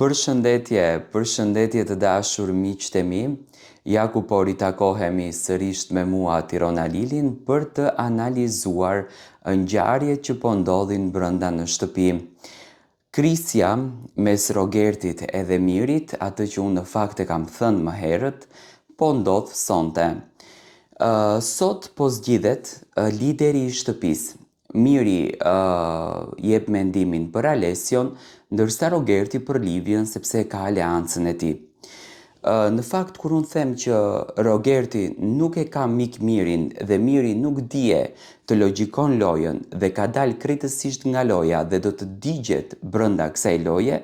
Përshëndetje, përshëndetje të dashur miqtë e mi. Ja ku po ritakohemi sërisht me mua Tirona Lilin për të analizuar ngjarjet që po ndodhin brenda në shtëpi. Krisja mes Rogertit edhe Mirit, atë që unë në fakt e kam thënë më herët, po ndodh sonte. Sot po zgjidhet lideri i shtëpisë. Miri jep mendimin për Alesion, ndërsa Rogerti për Livien sepse e ka aleancën e tij. Në fakt kur unë them që Rogerti nuk e ka mik Mirin dhe Miri nuk dije të logjikon lojën dhe ka dalë krejtësisht nga loja dhe do të digjet brenda kësaj loje,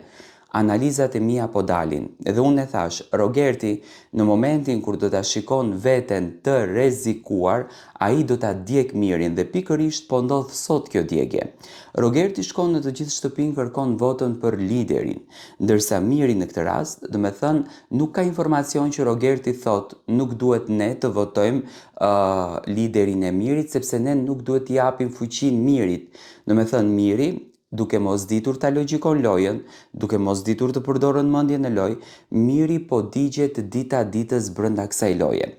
Analizat e mia po dalin. Dhe unë e thashë, Rogerti, në momentin kur do ta shikon veten të rrezikuar, ai do ta djegë Mirin dhe pikërisht po ndodh sot kjo djegie. Rogerti shkon në të gjithë shtëpinë kërkon votën për liderin. Ndërsa Miri në këtë rast, domethënë, nuk ka informacion që Rogerti thotë nuk duhet ne të votojmë uh, liderin e Mirit sepse ne nuk duhet t'i japim fuqinë Mirit. Domethënë Miri Duke mos ditur ta logjikon lojën, duke mos ditur të përdorën mendjen në lojë, Miri po digjet dita ditës brenda kësaj loje.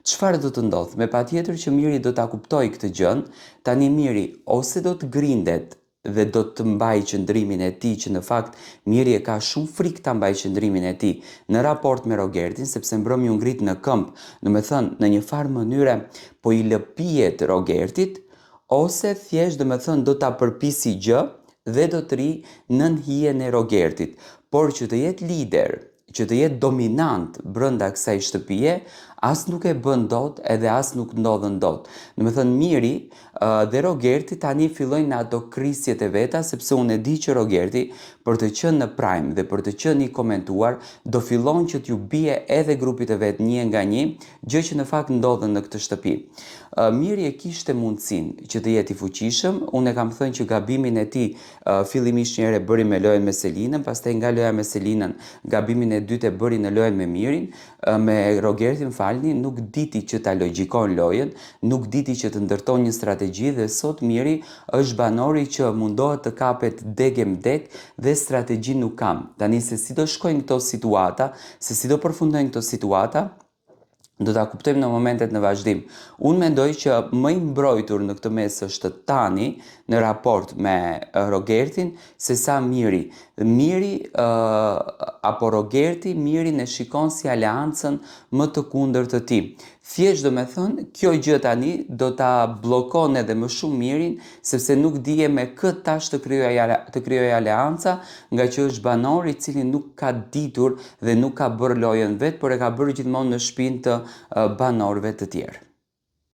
Çfarë do të ndodhë? Me patjetër që Miri do ta kuptojë këtë gjënë, tani Miri ose do të grindet dhe do të mbajë qëndrimin e tij që në fakt Miri e ka shumë frikë ta mbajë qëndrimin e tij në raport me Rogertin sepse mbrëmë iu ngrit në këmbë, domethënë në një farë mënyre po i lëpihet Rogertit, Ose thjesht domethënë do ta përpisi gjë dhe do të rrijë nën hijen e Rogertit, por që të jetë lider, që të jetë dominant brenda kësaj shtëpie, as nuk e bën dot edhe as nuk ndodhën dot. Domethënë Miri dhe Rogerti tani fillojnë në ato krisjet e veta sepse unë e di që Rogerti për të qenë në prime dhe për të qenë i komentuar do fillon që t'ju bie edhe grupit të vet një nga një, gjë që në fakt ndodhën në këtë shtëpi. Miri e kishte mundësinë që të jetë i fuqishëm, unë e kam thënë që gabimin e tij fillimisht një herë e bëri me lojën me Selinën, pastaj nga loja me Selinën, gabimin e dytë e bëri në lojën me Mirin, me Rogertin falni, nuk diti që ta logjikon lojën, nuk diti që të ndërton një strategji dhe sot Miri është banori që mundohet të kapet degë e degë dhe strategji nuk kam. Tani se si do shkojnë këto situata, se si do përfundojnë këto situata, do ta kuptojmë në momentet në vazhdim. Unë mendoj që më i mbrojtur në këtë mes është Tani në raport me Rogertin se sa Miri. Miri uh, apo Rogerti Mirin e shikon si aleancën më të kundërt të tij. Thjesht domethënë, kjo gjë tani do ta bllokon edhe më shumë Mirin, sepse nuk dije me kë tash të krijojë të krijojë aleanca, ngaqë është banor i cili nuk ka ditur dhe nuk ka bërë lojën vetë, por e ka bërë gjithmonë në shpinë të banorëve të tjerë.